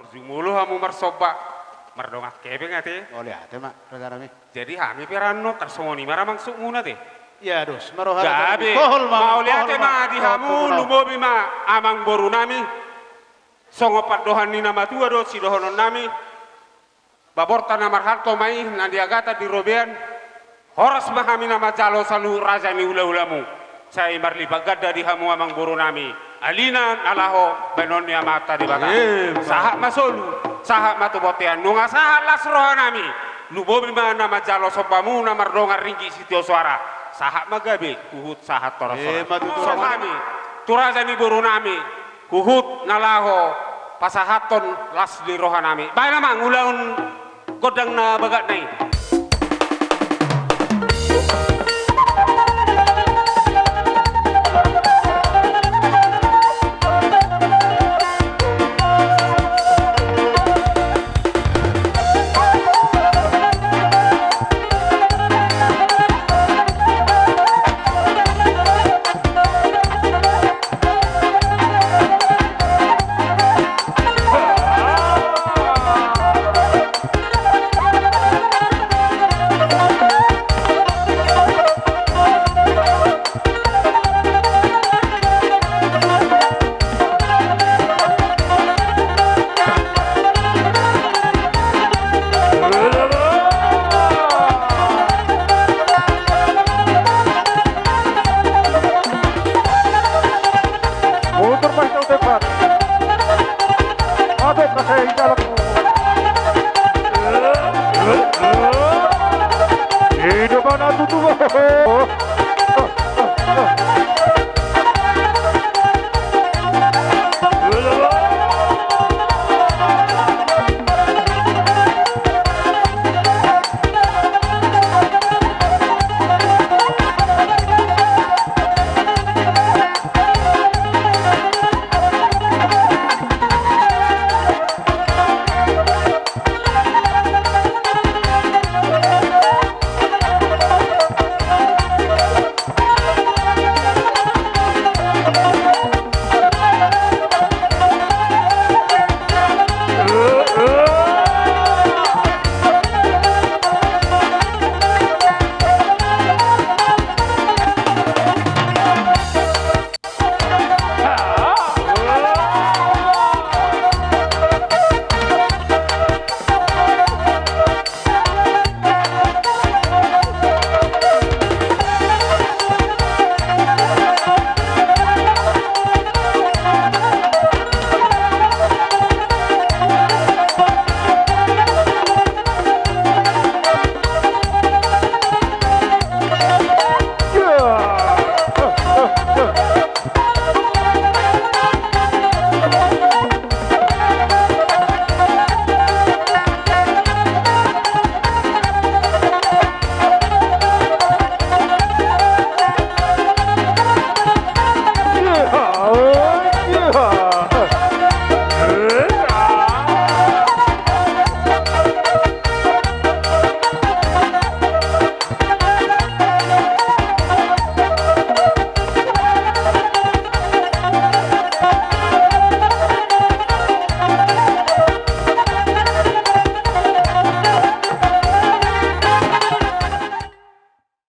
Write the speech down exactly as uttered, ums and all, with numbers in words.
Jumolo hamu marsomba, mardongan hepeng ate. Mauliate ma, raja nami. Jadi hami pe ra annon tarsongon i ma ra maksudmuna te. Ia dos, ma roha. Gabe, mauliate ma di hamu, lumobi ma amangboru nami. Songon pandohan ni na matua do sidohonon nami. Baborta na marhalto ma i, na niagatan di robean. Horas ma hami na manjalo saluhut raja ni hulahulamuna. Sai marlipat ganda di hamu amangboru nami. Alina na laho baenon ni Amanta Debata. Sahat ma solu, sahat ma tu bontean. Nunga sahat las roha nami. Lumobi ma na manjalo sombamu na mardongan ringgit sitio soara. Sahat ma gabe, huhut sahat horas. Songon hami tu raja ni boru nami. Huhut na laho pasahathon las ni roha nami. Baen amang ulaon gondang na bagak na i. Mundur ma hita tu tempat. Adong na sai dalam